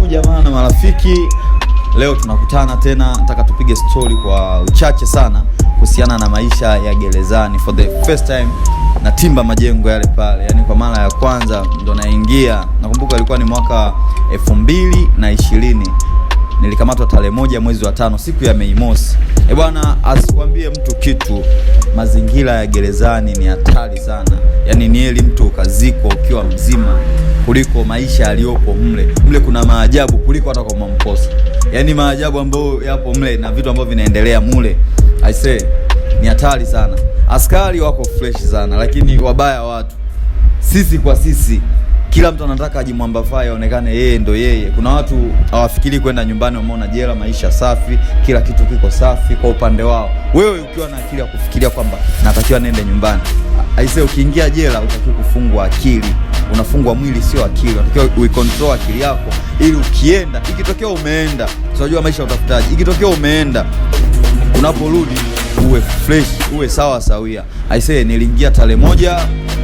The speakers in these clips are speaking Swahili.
Ndugu jamaa na marafiki, leo tunakutana tena, nataka tupige story kwa uchache sana kuhusiana na maisha ya gerezani. For the first time natimba majengo yale pale, yani kwa mara ya kwanza ndo naingia. Nakumbuka ilikuwa ni mwaka 2020, nilikamatwa tarehe 1 mwezi wa 5, siku ya Mei Mosi. E bwana, asikwambie mtu kitu, mazingira ya gerezani ni hatari sana. Yaani ni heri mtu ukazikwa ukiwa mzima kuliko maisha yaliyopo mle. Mle kuna maajabu kuliko hata kwa Mamposa. Yaani maajabu ambayo yapo mle na vitu ambavyo vinaendelea mule, I say ni hatari sana. Askari wako fresh sana, lakini wabaya watu sisi kwa sisi, kila mtu anataka ajimwambafai aonekane yeye ndo yeye. Kuna watu hawafikiri kwenda nyumbani, wameona jela maisha safi, kila kitu kiko safi kwa upande wao. Wewe ukiwa na akili ya kufikiria kwamba natakiwa nende nyumbani, aise, ukiingia jela utakiwa kufungwa akili, unafungwa mwili, sio akili. Unatakiwa uicontrol akili yako ili ukienda, ikitokea umeenda, unajua maisha ya utafutaji, ikitokea umeenda, unaporudi uwe fresh, uwe sawa sawia. Aisee, niliingia tarehe 1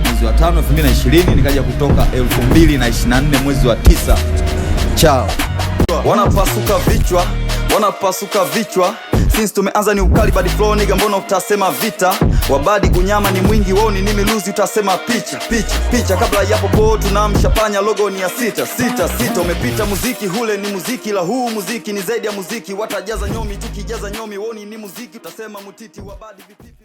mwezi wa 5 2020, nikaja kutoka 2024 mwezi wa 9. Chao. Wanapasuka vichwa, wanapasuka vichwa. Since tumeanza ni ukali bad flow nigga, mbona utasema vita? Wabadi unyama ni mwingi, wao ni nimi luzi, utasema picha picha picha. Kabla ya popo tunamsha panya, logo ni ya 6 6 6. Umepita muziki hule ni muziki, la huu muziki ni zaidi ya muziki. Watajaza nyomi, tukijaza nyomi, wao ni muziki, utasema mutiti. Wabadi vipipi.